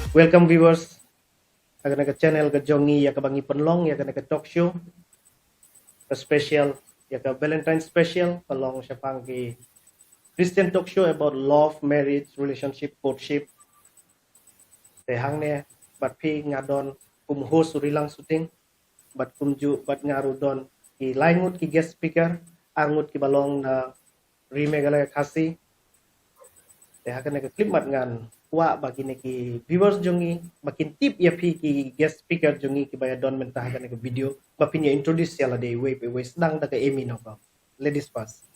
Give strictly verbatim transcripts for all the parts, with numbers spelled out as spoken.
Welcome viewers ha kane ka channel ka jong ngi, ïa kaba ngi pynlong ïa kane ka talk show ka special, ïa ka Valentine special, ka long shaphang ki Christian talk show about love, marriage, relationship, courtship. Te hangne bad phi nga don kum host u Rilang Suting, bad kumjuh bad nga ruh don ki lai ngut ki guest speaker, ar ngut kiba long na ri Meghalaya Khasi. Te ha kane ka khyllipmat ngan kwah ba kine ki viewers jong ngi ba kin tip ïa phi ki guest speaker jong ngi kiba ïa don mynta ha kane ka video, ba phin ïa introduce ïa lade iwei pa iwei, sdang da ka Amy Nongkong. Ladies first.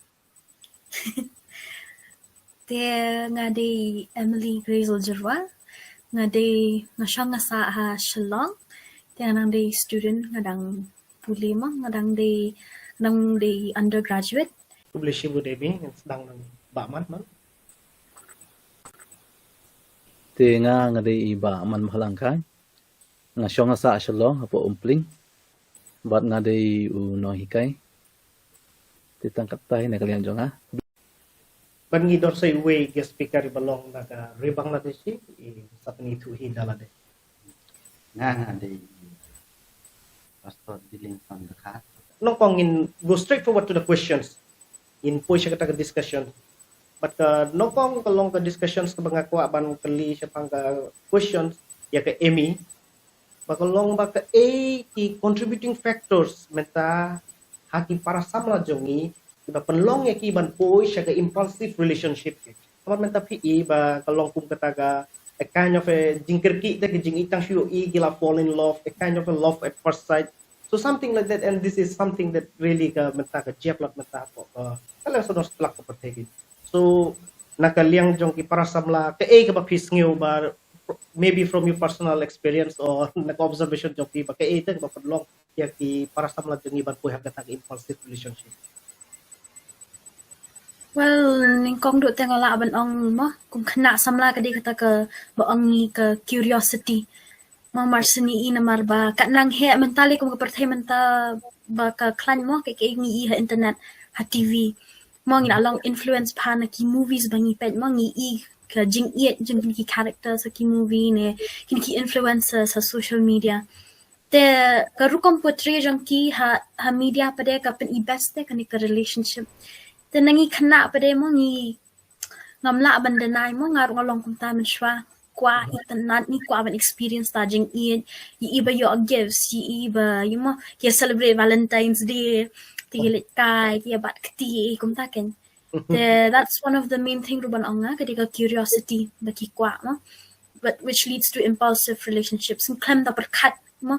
Te nga dei Emily Grazel Jyrwa, nga dei, nga shong nga sah ha Shillong. Te nga dang dei student, nga dang pule mo, nga dang dei, nga dang dei undergraduate. Khublei shibun Amy, ngan sdang nang Bah Man mo. Te nga, nga dei i Bah Man Bhalang Khan. Nga shong nga sah Shillong hapoh Umpling. Bad nga dei u nonghikai. Te tang katei na ka liang jong nga. Bad ngi don sa iwei guest speaker iba long na ka ri Bangladeshi, i sa pynithuh hi da lade. Nga, nga dei Pastor Dilling Khan Dkhar. Nongkong, ngin go straight forward to the questions. Ngin poi sha kata ka discussion. Bad ka Nongkong, ka long ka discussions kaba nga kwah ban kylli shaphang ka questions ïa ka Amy. Ba ka long ba kaei ki contributing factors mynta ha ki para samla jong ngi kiba pynlong ïa ki ban poi sha ka impulsive relationship. Namar mynta phi i ba ka long kum kata ka, a kind of a jingkyrkieh, te ki jingïeit tang shu ïohi ki la fall in love, a kind of a love at first sight. So something like that, and this is something that really ka mynta ka jia palat mynta hapoh ka, ka liang sawdong sawtlak ka pyrthei. So na ka liang jong ki para samla, kaei kaba phi sngew ba, maybe from your personal experience or na ka observation jong phi, ba kaei te kaba pynlong ïa ki para samla jong ngi ban poi ha kata ka impulsive relationship? Well, nyngkong duh te nga lah ban ong mo, kum khynnah samla ka dei kata kaba ong ngi ka curiosity. Mo, mar shu ngi i namar ba katba ngi heh mynta lei kum ka pyrthei mynta ba ka khlaiñ mo, kaei kaei ngi i ha internet, ha T V. Mo, ngi la long influence bha na ki movies ba ngi peit mo, ngi i ka jingïeit jong kine ki characters ha ki movie ne kine ki influencers ha social media. Te ka rukom portray jong ki ha, ha media pat de ka pyni best te kane ka relationship. Te na ngi khynnah pat de mo, ngi, ngam lah ban deny mo, nga ruh nga long kumta mynshuwa. Kwah itynnad, ngi kwah ban experience ta jingïeit, ïa i ba ïoh gifts, ïa i ba, ïa mo, ki celebrate Valentine's Day, te ki leit kai, ki ïa bat kti, kumta keiñ. Te that's one of the main thing ruh ban ong nga, ka dei ka curiosity ba ki kwah mo, but which leads to impulsive relationships. Ngim khlem da pyrkhat mo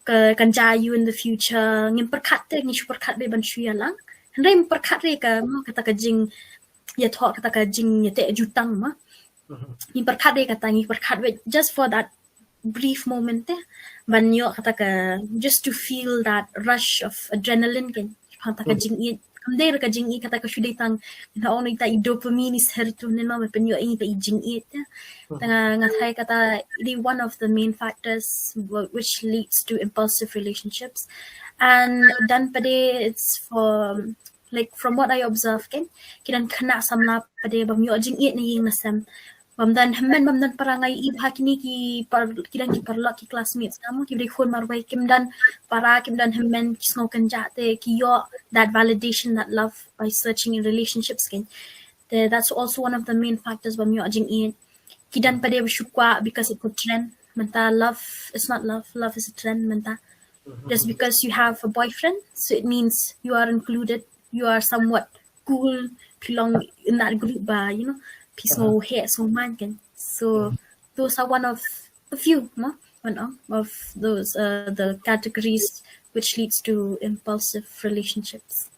ka kan jia ïa u in the future. Ngim pyrkhat te, ngi shu pyrkhat beit ban shu ïalang. Hynrei ngim pyrkhat re ka mo, kata ka jing ïathoh, kata ka jingïateh jutang mo. Ngim pyrkhat re kata, ngi pyrkhat beit just for that brief moment te, ban ïoh kata ka, just to feel that rush of adrenaline keiñ, kata ka jingïeit. Kam dei re ka jingïeit kata ka shu dei tang, na ong ita i dopamine, i serotonin mo, ban pynïoh ita i jingïeit te. Te nga, nga tharai kata i dei one of the main factors wh-, which leads to impulsive relationships. And dan pat de it's for, like, from what I observe keiñ, ki don khynnah samla pat de bym ïoh jingïeit na ïing na sem. Bym don hynmen, bym don para, nga i bha kine ki par-, ki don ki paralok, ki classmates nga mo, ki briew khun marwei, kim don para, kim don hynmen, ki sngew kynjah te ki ïoh that validation, that love by searching in relationships keiñ. Te that's also one of the main factors bym ïoh jingïeit. Ki don pat de ba shu kwah because it's a trend. Mynta love is not love, love is a trend mynta. Just because you have a boyfriend, so it means you are included, you are somewhat cool, phi long in that group ba, you know, phi sngew heh, sngew main keiñ. So those are one of a few, no? One of, of those, uh, the categories which leads to impulsive relationships.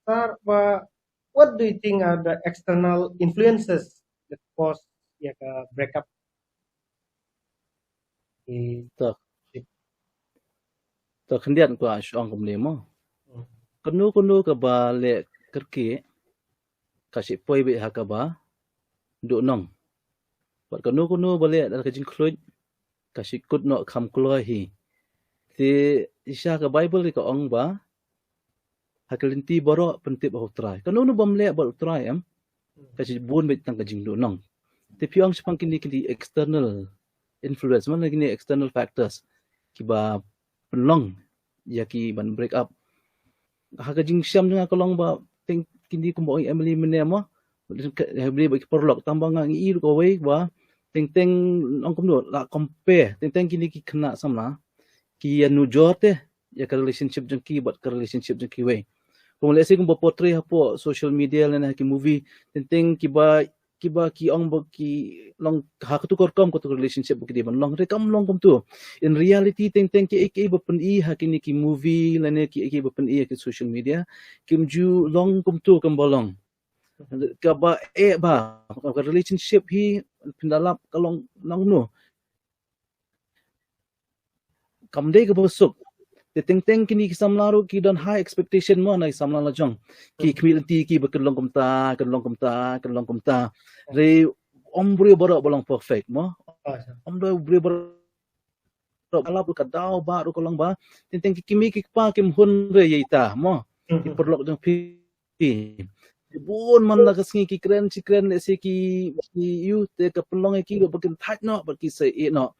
Sir, ba, what do you think are the external influences that cause ïa ka breakup? Ki To. To khyndiat kwah shu ong kumne mo. Hmm. Kano kano kaba leh kyrkieh ka shu poi beit ha kaba duhnong. Bad kano kano ba leh da ka jingkhluit ka shu kut noh kham kloi hi. Te shisha ka Baibl ka ong ba ha ka lynti baroh pyntip ha U Trai. Kano kano bym leh bad U Trai em, ka shu bun beit tang ka jingduhnong. Te phi ong shaphang kine kine external influence, man kine external factors kiba pynlong ïa ki ban break up. Ha ka jingshem jong nga ka long ba teng kine kumba ong Emily mynne mo, ha ba ki paralok, tang ba nga ngi i ruh kawei ba teng teng ong kumno la compare, teng teng kine ki khynnah samla ki ïa nujor te ïa ka relationship jong ki bad ka relationship jong kiwei. Kumba lehse kumba portray hapoh social media lane ha ki movie, teng teng kiba kiba ki ong ba ki long ha katu ka rukom katu ka relationship ba ki dei ban long, hynrei kam long kumtu. In reality teng teng kiei kiei ba pyni ha kine ki movie lane kiei kiei ba pyni ha ki social media kim ju long kumtu, kam ba long. Kaba eh ba ka relationship hi phin da lap ka long nangno, kam dei kaba suk. Te teng teng kine ki samla ruh ki don high expectation mo na ki samla la jong. Ki khmih lynti ki ba kan long kumta, kan long kumta, kan long kumta. Hynrei ym briew baroh ba long perfect mo. Ym dei briew baroh ba lap ruh ka daw ba ruh ka long ba teng teng ki kmie ki kpa kim hun re ïa ita mo. Ki paralok jong phi. Bun man la ka sngi ki kren shi kren, lehse ki, ki ïoh te ka pynlong ïa ki ba kin thait noh bad ki sa ïeh noh.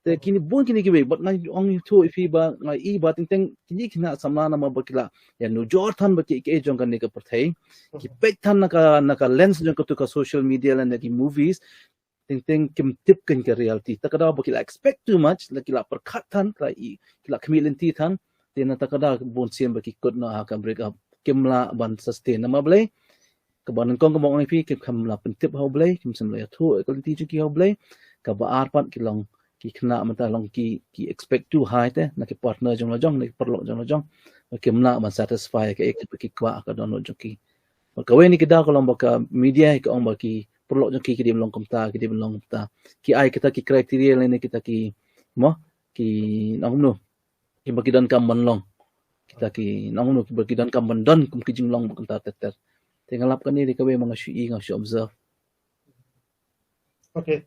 Te kine bun kine kiwei bad nga ong ïa phi ba nga i ba teng teng kine ki khynnah samla namar ba ki la ïa nujor than ba kiei kiei jong kane ka pyrthei. Ki peit than na ka, na ka lens jong katu ka social media lane ki movies. Teng teng kim tip kein ka reality. Ta ka daw ba ki la expect too much, la ki la pyrkhat than, ki la i, ki la khmih lynti than. Te na ta ka daw bun sien ba ki kut noh ha ka break up. Kim lah ban sustain. Namar balei? Kaba nyngkong kaba ong ïa phi, kim kham la pyntip ha U Blei, kim shym la ïathuh ïa ka lynti jong ki ha U Blei. Kaba ar pat ki long ki khynnah mynta long ki, ki expect too high te na ki partner jong la jong, na ki paralok jong la jong. Kim lah ban satisfy ïa kaei kaba ki kwah ha ka dohnud jong ki. Bad kawei na ki daw ka long ba ka media ka ong ba ki paralok jong ki ki dei ban long kumta, ki dei ban long kumta. Ki ai kita ki criteria lane kita ki, mo, ki nang kumno, kiba ki donkam ban long. Kita ki nang kumno, kiba ki donkam ban don kum ki jinglong ba kumta ter ter. Te nga lap kane dei kawei ma nga shu i, nga shu observe. Okay.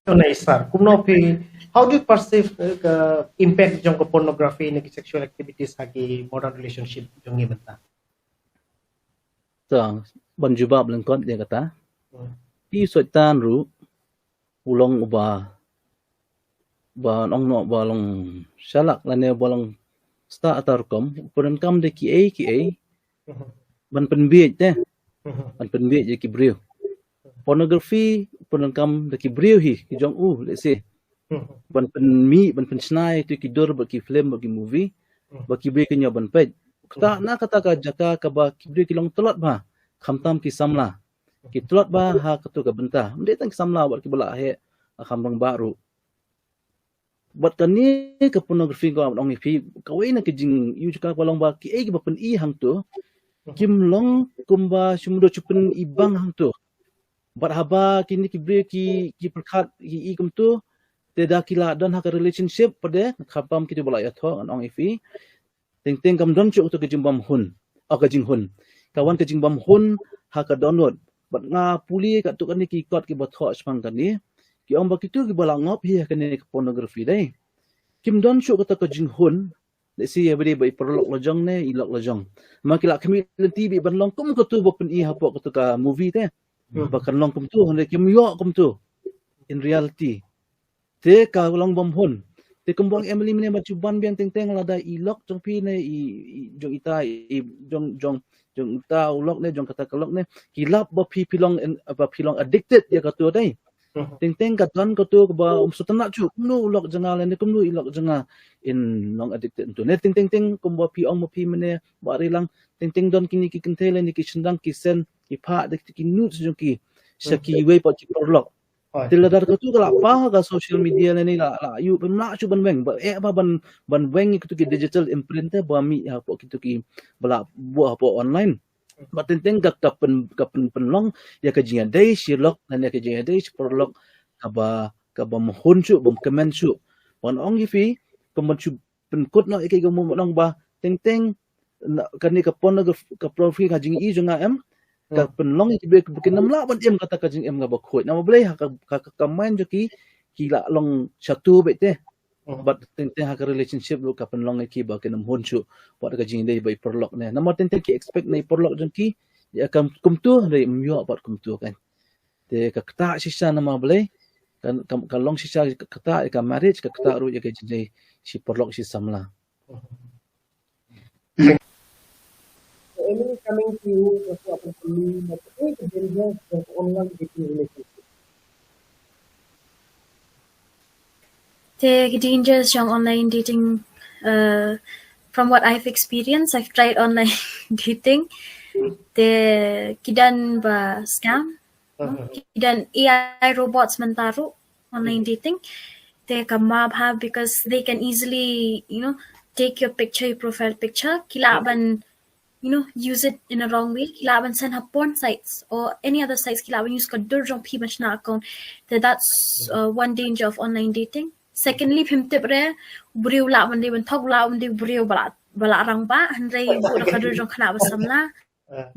Tuna Isar, kumno phi, how do you perceive, eh, ka impact jong ka pornography ne ki sexual activities ha ki modern relationship jong ngi mynta? To, ban jubab lyngkot ïa kata. Hmm. Phi Soitan ruh u long uba, ba ong noh, ba long shalak lane ba long stad ha kata ka rukom, u pyndonkam da kiei kiei ban pynbiej te, ban pynbiej ïa ki briew. Pornography u pyndonkam da ki briew hi, ki jong u, lehse, ban pynmih, ban pynshna ïa ki dur bad ki film bad ki movie ba ki briew kin ïoh ban peit. Kata, na kata ka jaka kaba ki briew ki long tlot bha, khamtam ki samla. Ki tlot bha ha katu ka bynta. Ym dei tang ki samla, wat kiba la heh, la kham rangbah ruh. Bad kane ka pornography kaba nga ong ïa phi, kawei na ka jingïohi jong ka ba long ba kiei kiba pyni hangto kim long kumba shu mudui shu pyni bang hangto. Bad haba kine ki briew ki, ki pyrkhat ki i kumto, te da ki la don ha ka relationship pat de, khamtam kito ba la ïathoh, nga ong ïa phi. Teng teng kam don shuh kato ka jingbymhun, o ka jinghun. Ka wan ka jingbymhun ha ka dohnud. Bad nga pule katto katne ki kot kiba thoh shaphang kane, ki ong ba kito kiba la ngop hi ha kane ka pornography dei, kim don shuh kato ka jinghun. Lehse ïa ba dei ba i paralok la jong ne i lok la jong, ma ki la khmih lynti beit ban long kum kato ba pyni hapoh kato ka movie te. Ba kan long kumto, hynrei kim ïoh kumto in reality. Te ka long bymhun. Te kumba ong Emily mynne, ba shu ban biang teng teng, lada i lok jong phi ne i, i jong ita, i jong, jong, jong ita u lok ne jong kata ka lok ne, ki lap ba phi, phi long, ba phi long addicted ïa kato dei. Teng teng ka don kato kaba ym sngewtynnat shuh, kumno u lok jong nga lane kumno i lok jong nga in long addicted to ne. Teng teng teng kumba phi ong ma phi mynne Bah Rilang, teng teng don kine ki kynthei lane ki shyndang ki send, ki phah da ki nudes jong ki sha kiwei pat ki paralok. Te lada kato ka la pah ha ka social media lane la, la ïoh, ym lah shuh ban weng, ba eh ba ban, ban weng ïa kito ki digital imprint te ba mih hapoh kito ki, ba la buh hapoh online. Ba teng teng ka, ka pyn, ka pyn, pynlong ïa ka jingïadei shi lok lane ïa ka jingïadei shi paralok kaba, kaba bymhun shuh, bym kmen shuh. Ban ong ïa phi, ka ban shu pynkut noh ïa ka, ka mut ban ong ba teng teng kane ka pornography, ka pornography ka jingi jong nga em, ka pynlong ïa ki briew ba kin ym lah ban im kata ka jingim kaba khuid. Namar balei? Ha ka, ka, ka, ka mind jong ki, ki la long shatu beit te. Bad teng teng ha ka relationship ruh ka pynlong ïa ki ba kin ym hun shuh bad ka jingïadei bad i paralok ne. Namar teng teng ki expect na i paralok jong ki ïa ka kumto, hynrei ym ïoh pat kumto kan. Te ka ktah shisha namar balei, ka, ka, ka long shisha ka ktah ïa ka marriage, ka ktah ruh ïa ka jingïadei shi paralok shi samla. So, Emily, coming to you, what happened to me, but I think the danger of online dating relationship. Te ki dangers jong online dating, uh, from what I've experienced, I've tried online dating. Te ki don ba scam, no? Ki don A I robots mynta ruh, online dating. Te ka ma bha because they can easily, you know, take your picture, your profile picture. Ki lah ban, you know, use it in a wrong way. Ki lah ban send ha porn sites or any other sites. Ki lah ban use ka dur jong phi ban shna account. Te that's, uh, one danger of online dating. Secondly, phim tip re, u briew lah ban dei ban thok, lah ban dei u briew ba la, ba la rangbah, hynrei u buh da ka dur jong khynnah ba samla. Ah.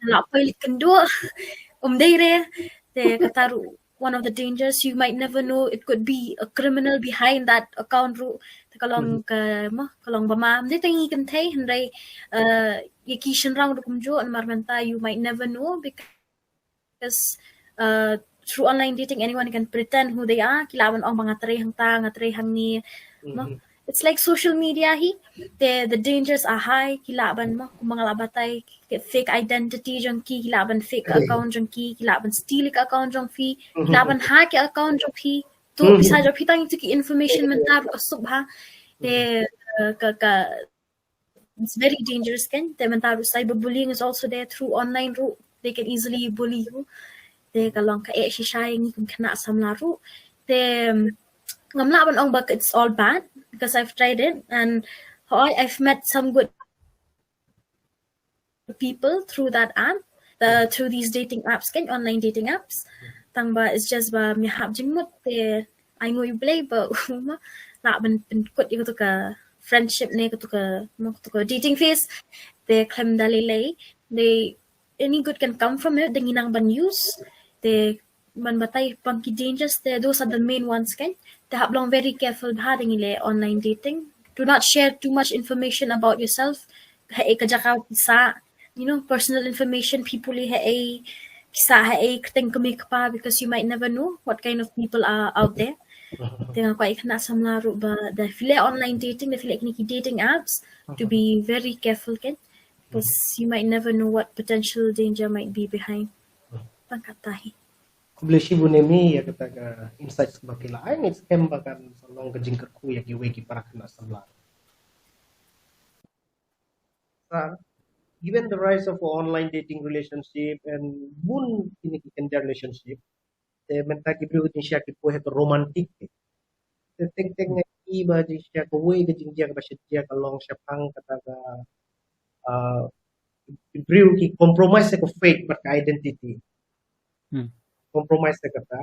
Lah poi leit kynduh, um dei re. Te kata ruh one of the dangers, you might never know, it could be a criminal behind that account ruh. Te ka long ka, ma, ka long ba ma, ym dei tang ïa ki kynthei, hynrei, uh, ïa ki shynrang ruh kumjuh, namar mynta you might never know, because, uh, through online dating, anyone can pretend who they are. Ki lah ban ong ba nga trei hangta, nga trei hangne, no? It's like social media hi, the, the dangers are high. Ki lah ban, ma, kumba nga la batai, ki fake identity jong ki, ki lah ban fake account jong ki, ki lah ban steal ka account jong phi, ki lah ban hack ka account jong phi. To pisa jong phi, tang ïa ki information mynta ruh ka suk bha. Te, uh, ka, ka, it's very dangerous kan. Te mynta ruh cyberbullying is also there through online ruh. They can easily bully you. Te ka long ka eh shisha ïa ngi kum khynnah samla ruh. Te, um, ngam lah ban ong ba it's all bad because I've tried it and, hooid, I've met some good people through that app, uh, through these dating apps kan, online dating apps. Tang ba it's just ba me hap jingmut te ai nguh ïa U Blei ba u ma lah ban pynkut ïa kato ka friendship ne kato ka, ma, kato ka dating phase. Te khlem da lei lei, they, any good can come from it, dang nang ban use. Te ban batai pang ki dangers, te those are the main ones kan. Te hap long very careful bha da ngi leh online dating. Do not share too much information about yourself. Haei ka jaka phi sah, you know, personal information, phi pule haei, phi sah haei, kyrteng kmie kpa, because you might never know what kind of people are out there. Te nga kwah ïa khynnah samla ruh ba da phi leh online dating, da phi leh kine ki dating apps, to be very careful kan, because you might never know what potential danger might be behind. Tang kata hi. Khublei shibun Emily ïa kata ka insights ba phi la ai, ngi skhem ba kan sa long ka jingkyrkhu ïa kiwei ki para khynnah samla. Sa, given the rise of online dating relationship and bun kine ki khyndiat relationship, te mynta ki briew ki jingshai ki poi ha ka romantic. Te teng teng nga i ba jingshai kawei ka jingjia kaba shah jia ka long shaphang kata ka, ah, ki briew ki compromise ïa ka faith bad ka identity. Hmm. Compromise ïa kata.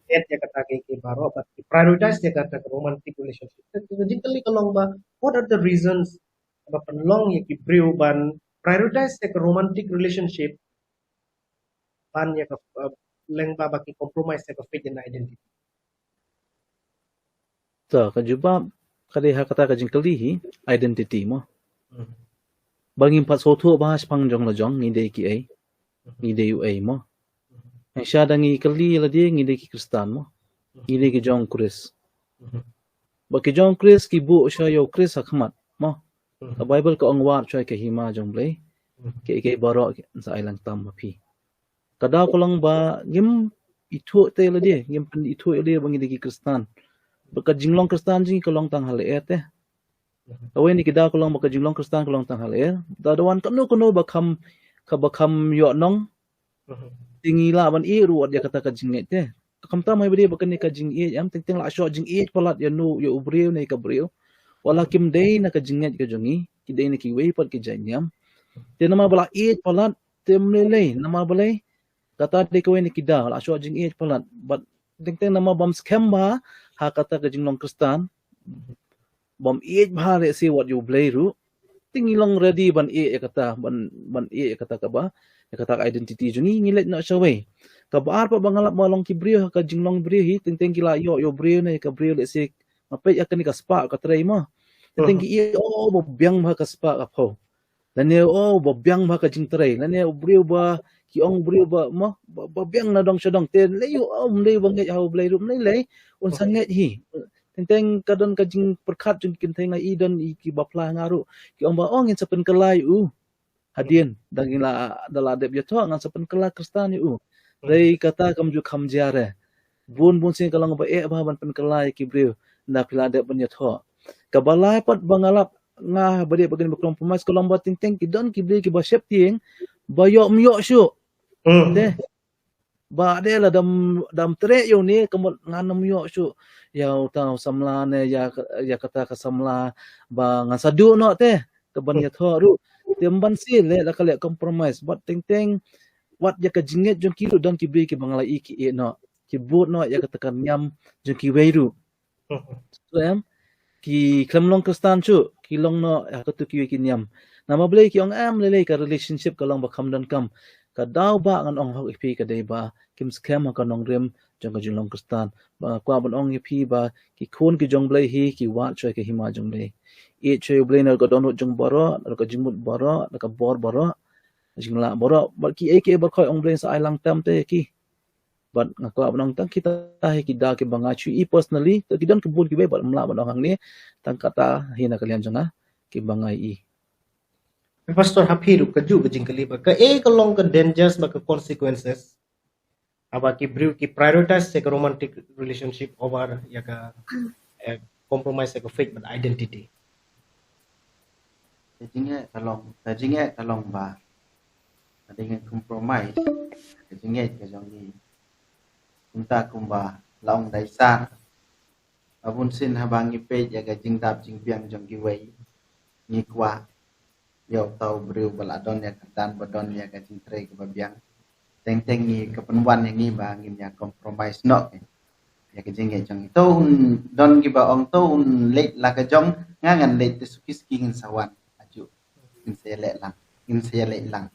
Ïa kata ki, ki baroh, bad ki prioritize ïa kata ka romantic relationship. Te ka jingkylli ka long ba, what are the reasons ba pynlong ïa ki briew ban prioritize ïa ka romantic relationship ban ïa ka, uh, lyngba ba ki compromise ïa ka faith and identity? To, ka jubab ka dei ha kata ka jingkylli hi, identity mo. Hmm. Ba ngim pat sngewthuh ba shaphang jong la jong ngi dei kiei, ngi dei uei mo. Hynrei sha da ngi kylli lade ngi dei ki Khristan mo. Ngi dei ki jong Khrist. Ba ki jong Khrist ki buh sha ïa u Khrist ha khmat mo. Ka Bible ka ong wad sha ka hima jong Blei. Kiei kiei baroh ki sa ai lang tam ma phi. Ka daw ka long ba ngim ithuh te lade, ngim pyn ithuh lade ba ngi dei ki Khristan. Ba ka jinglong Khristan jong ngi ka long tang ha lyer te. Kawei na ki daw ka long ba ka jinglong Khristan ka long tang ha lyer. Da da wan kano kano ba kham, ka ba kham ïoh nong. Te ngi lah ban ïeh ruh wat ïa kata ka jingngeit te. Khamtam haba dei ba kane ka jingïeit, em, teng teng la shoh jingïeit palat ïa no, ïa u briew ne ka briew. Wat la kim dei na ka jingngeit ka jong ngi, ki dei na kiwei pat ki jait niam. Te namar ba la ïeit palat, te ym lei lei, namar balei? Kata dei kawei na ki daw, la shoh jingïeit palat. Bad teng teng namar bym skhem bha ha kata ka jinglong Khristan. Bym ïeit bha lehse wat ïa u Blei ruh. Te ngi long ready ban ïeh ïa kata, ban, ban ïeh ïa kata kaba, ïa kata ka identity jong ngi, ngi leit noh shawei. Kaba ar pat ba nga lap ba long ki briew, ka jinglong briew hi, teng teng ki la ïoh ïa u briew ne ka briew lehse nga peit ïa kane ka spah ka trei mo. Teng teng ki ïeh, oh, ba biang bha ka spah ka phew. Lane, oh, ba biang bha ka jingtrei. Lane u briew ba Ki ong briew ba mo ba, ba biang na dong sha dong te lei u um lei ba ngeit ha U Blei ruh, um lei lei un sa ngeit hi. Teng teng ka don ka jingpyrkhat jong ki kynthei nga i don i ki ba phla nga ruh. Ki ong ba ong ngin sa pynkylla ïa u. Hadien da ngin la da la dep ïathoh ngan sa pynkylla Khristan ïa u. Dei kata kam ju kham jia re. Bun bun sien ka long ba eh ba ban pynkylla ïa ki briew. Nda phi la dep ban ïathoh. Kaba lai pat ba nga lap nga ba dei ba kin ba compromise ka long ba teng teng ki don ki briew ki ba sheptieng ba ïoh ym ïoh shuh. Te ba de la dam dam treh ïa une ka mut ngan ym ïoh shuh ïa uta u samla ne ïa ka- ïa kata ka samla ba ngan sa duh noh te ka ban ïathoh ruh. Te ym ban si leh la ka leh compromise bad teng teng wat ïa ka jingngeit jong ki ruh don ki briew ki ba nga la i ki eh noh ki bud noh ïa kata ka niam jong kiwei ruh. So em ki khlem long Khristan shuh ki long noh ha katu kiwei ki niam. Namar balei ki ong em lei lei ka relationship ka long ba kham donkam. Ka daw ba ngan ong hok ïa phi ka dei ba kim skhem ha ka nongrim jong ka jinglong Khristan. Ba nga kwah ban ong ïa phi ba ki khun ki jong Blei hi ki wad shuwa ka hima jong Blei. Ïeit shuwa ïa U Blei na ka dohnud jong baroh, na ka jingmut baroh, na ka bor baroh, jinglah baroh. Bad kiei kiei baroh ong Blei sa ai lang tam te ïa ki. Bad nga kwah ban ong tang kita hi ki da ki ba nga shu i personally, te ki don ki bun kiwei bad ym lah ban ong hangne, tang kata hi na ka liang jong nga ki ba nga i. Pastor, ha phi ruh ka juh ka jingkylli ba kaei ka long ka dangers ba ka consequences haba ki briew ki prioritize ïa ka romantic relationship over ïa ka eh, compromise ïa ka faith bad identity. Ka jingeh ka long ka jingeh ka long ba ka dei ngan compromise ka jingeh ka jong ngi. Kumta kumba la ong dei sar ba bun sien haba ngi peit ïa ka jingdap jingbiang jong kiwei ngi kwah ïa uta u briew ba la don ïa ka dan ba don ïa ka jingtrei kaba biang. Teng teng ngi ka pynwan ïa ngi ba ngin ïa compromise noh ïa ka jingeh jong ngi. To un don kiba ong to un leit la ka jong nga ngan leit te suki suki ngin sa wan. Aju ngin sa ïa leh lang ngin sa ïa leh lang.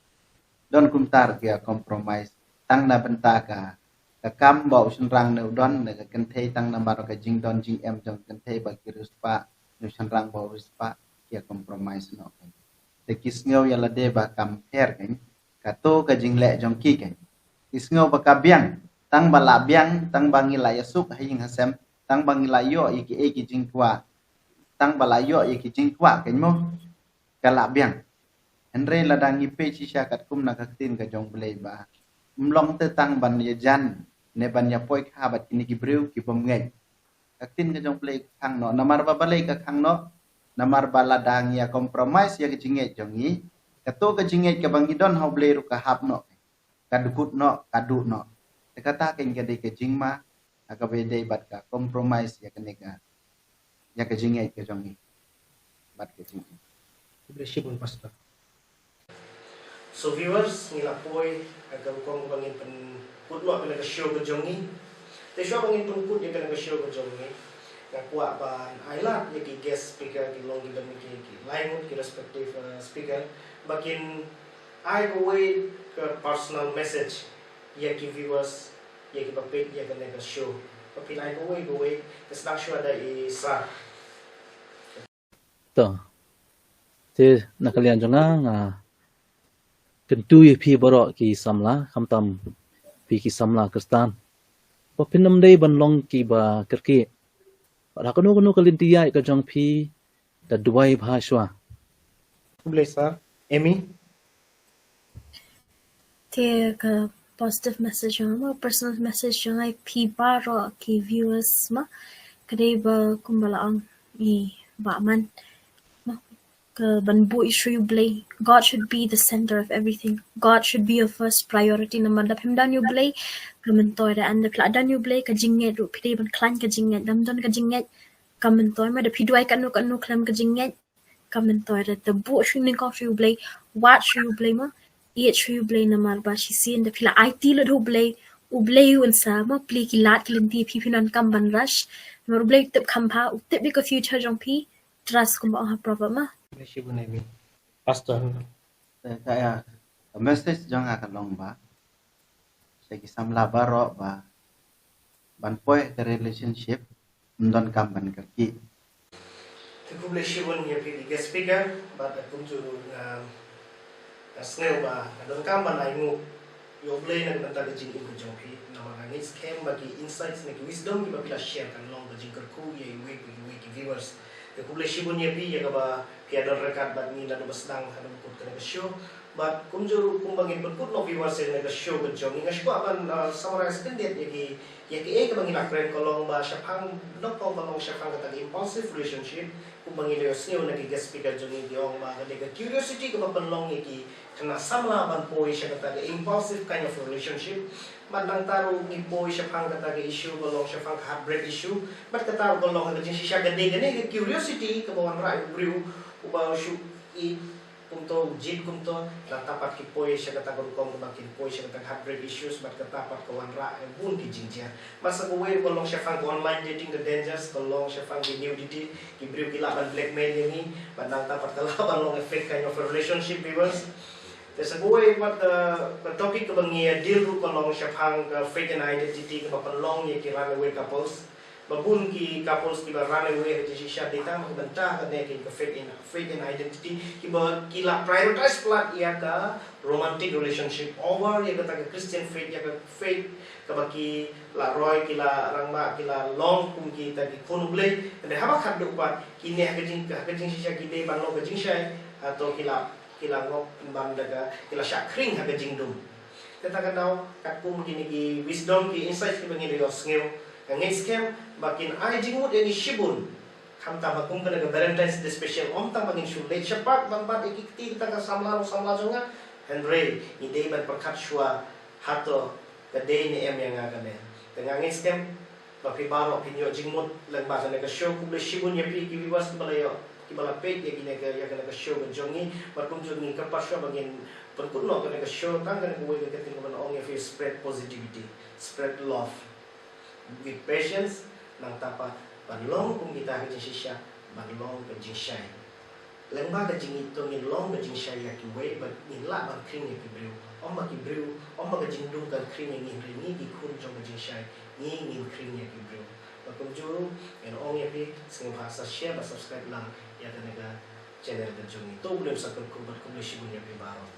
Don kumta ruh ki ïa compromise tang na bynta ka ka kam ba u shynrang ne u don ne ka kynthei tang namar ka jingdon jingem jong ka kynthei ba ki riewspah ne u shynrang ba u riewspah ki ïa compromise noh. Te ki sngew ïa lade ba kam pher kan kato ka jingleh jong ki kan. Ki sngew ba ka biang tang ba la biang tang ba ngi la ïasuk ha ïing ha sem tang ba ngi la ïoh ïa ki ei ki jingkwah tang ba la ïoh ïa ki jingkwah kan mo ka la biang. Hynrei lada ngi peit shisha katkum na ka ktien ka jong Blei ba ym long te tang ban ïajan ne ban ïa poi kha bad kine ki briew ki bym ngeit. Ka ktien ka jong Blei ka khang noh namar ba balei ka khang noh namar ba lada ngi ïa compromise ïa ka jingngeit jong ngi kato ka jingngeit kaba ngi don ha U Blei ruh ka hap noh. Ka dkut noh ka duh noh. Te kata ka ïa ka dei ka jingma ha kaba ïadei bad ka compromise ïa kane ka ïa ka jingngeit ka jong ngi bad ka jingngeit. Khublei shibun pastor. So viewers ngi la poi ha ka rukom kaba ngin pynkut noh kane ka show ka jong ngi. Te shuwa ba ngin pynkut ïa kane ka show ka jong ngi nga kwah ban ai lad ïa ki guest speaker ki long ki don ki ki lai ngut ki respective uh, speaker ba kin ai kawei ka personal message ïa ki viewers ïa ki ba peit ïa kane ka show. Ba phin ai kawei kawei ka sdang shuwa da i Sir. To. Te na ka liang jong nga nga kyntu ïa phi baroh ki samla khamtam phi ki samla Khristan. Ba phin ym dei ban long ki ba kyrkieh. Ba da kano kano ka lynti ïaid ka jong phi da duwai bha shuwa. Khublei sir. Amy. Te ka positive message jong nga, personal message jong nga ïa phi baroh ki viewers ma. Ka dei ba kumba la ong i Bah Man ma ka ban buh shuh ïa U Blei. God should be the center of everything. God should be your first priority. Namar da phim don ïa U Blei ka myntoi da, and da phi la don ïa U Blei ka jingngeit ruh phi dei ban khlaiñ ka jingngeit. Da phim don ka jingngeit ka myntoi ma da phi duwai katno katno khlem ka jingngeit ka myntoi da. Te buh shuh nyngkong shuh ïa U Blei, wad shuh ïa U Blei ma, ïeit shuh ïa U Blei namar ba shisien da phi la aiti lut ha U Blei, U Blei un sa ma plie ki lad ki lynti phi phin donkam ban rush. Namar U Blei u tip kham bha, u tip ïa ka future jong phi. Trust kumba ong ha proverb ma. Khublei shibun Amy. Pastor. Te ka ïa ka message jong nga ka long ba sha ki samla baroh ba ban poi ha ka relationship ym donkam ban kyrkieh. Te khublei shibun ïa phi ki guest speaker bad kumjuh ruh nga nga sngew ba nga donkam ban ai nguh Ïa U Blei na ka bynta ka jingim ka jong phi, namar nga ngeit skhem ba ki insights ne ki wisdom kiba phi la share kan long ka jingkyrkhu ïa iwei pa iwei ki viewers. Te khublei shibun ïa phi ïa kaba phi ïa don ryngkat bad ngi naduh ba sdang haduh ba kut kane ka show. Bad kumjuh ruh kumba ngin pynkut noh viewers ïa kane ka show ka jong ngi, nga shu kwah ban, uh, summarize khyndiat ïa ki, ïa kiei kaba ngi la kren, ka long ba shaphang, nyngkong ka long shaphang kata ka impulsive relationship. Kumba ngi la ïohsngew na ki guest speaker jong ngi ki ong ba ka dei ka curiosity kaba pynlong ïa ki khynnah samla ban poi sha kata ka impulsive kind of relationship. Bad nangta ruh ngi poi shaphang kata ka issue ba long shaphang ka heartbreak issue. Bad kata ruh ka long ka jingshisha, ka dei kane ka curiosity kaba wanrah ïa u briew uba u shu ïeit kumto, u jied kumto. Nangta pat ki poi sha kata ka rukom kaba kin poi sha kata ka heartbreak issues, bad kata pat ka wanrah ïa bun ki jingjia. Bad sa kawei ruh ka long shaphang ka online dating, ka dangers, ka long shaphang ki nudity, ki briew ki lah ban blackmail ïa ngi, bad nangta pat ka lah ban long a fake kind of a relationship, viewers. Te sa kawei pat, uh, ka topic kaba ngi ïa deal ruh ka long shaphang ka fake and identity kaba pynlong ïa ki runaway couples. Ba bun ki couples kiba runaway ha jingshisha dei tang ba ki bynta kane ka fake and, fake and identity, kiba ki la prioritize palat ïa ka romantic relationship over ïa kata ka Christian faith, ïa ka faith kaba ki la roi, ki la rangbah, ki la long kum kita ki khun U Blei. Hynrei haba khatduh pat kine ha ka jing, ha ka jingshisha ki dei ban long ka jingshai, hato ki la, ki la ngop pynban da ka, ki la shah khring ha ka jingdum. Te kata ka daw katkum kine ki wisdom, ki insights kiba ngi la ïohsngew, nga ngeit skhem ba kin ai jingmut ïa ngi shibun. Khamtam ha kum kane ka Valentine's Day special, ym tang ba ngin shu leit shaphang ban bat ïa ki kti kita ka samla ruh samla jong nga, hynrei ngi dei ban pyrkhat shuwa, hato ka dei ne em ïa nga kane. Te nga ngeit skhem ba phi baroh phin ïoh jingmut lyngba kane ka show. Khublei shibun ïa phi ki viewers kiba la ïoh, kiba la peit ïa kane ka, ïa kane ka show ka jong ngi. Bad kumjuh ngi kyrpad shuwa ba ngin pynkut noh kane ka show tang kane kawei ka ktien kaba ong ïa phi, spread positivity, spread love with patience, nangta pat ban long kum kita ka jingshisha, ban long ka jingshai. Lyngba ka jingngeit to ngin long ka jingshai ïa kiwei, bad ngin lah ban khring ïa ki briew. Ym ba ki briew, ym ba ka jingdum kan khring ïa ngi, hynrei ngi ki khun jong ka jingshai, ngi ngin khring ïa ki briew. Bad kumjuh, ngan ong ïa phi, sngewbha sa share bad subscribe lang ïa kane ka channel ka jong ngi. To U Blei un sa kyrkhu bad khublei shibun ïa phi baroh.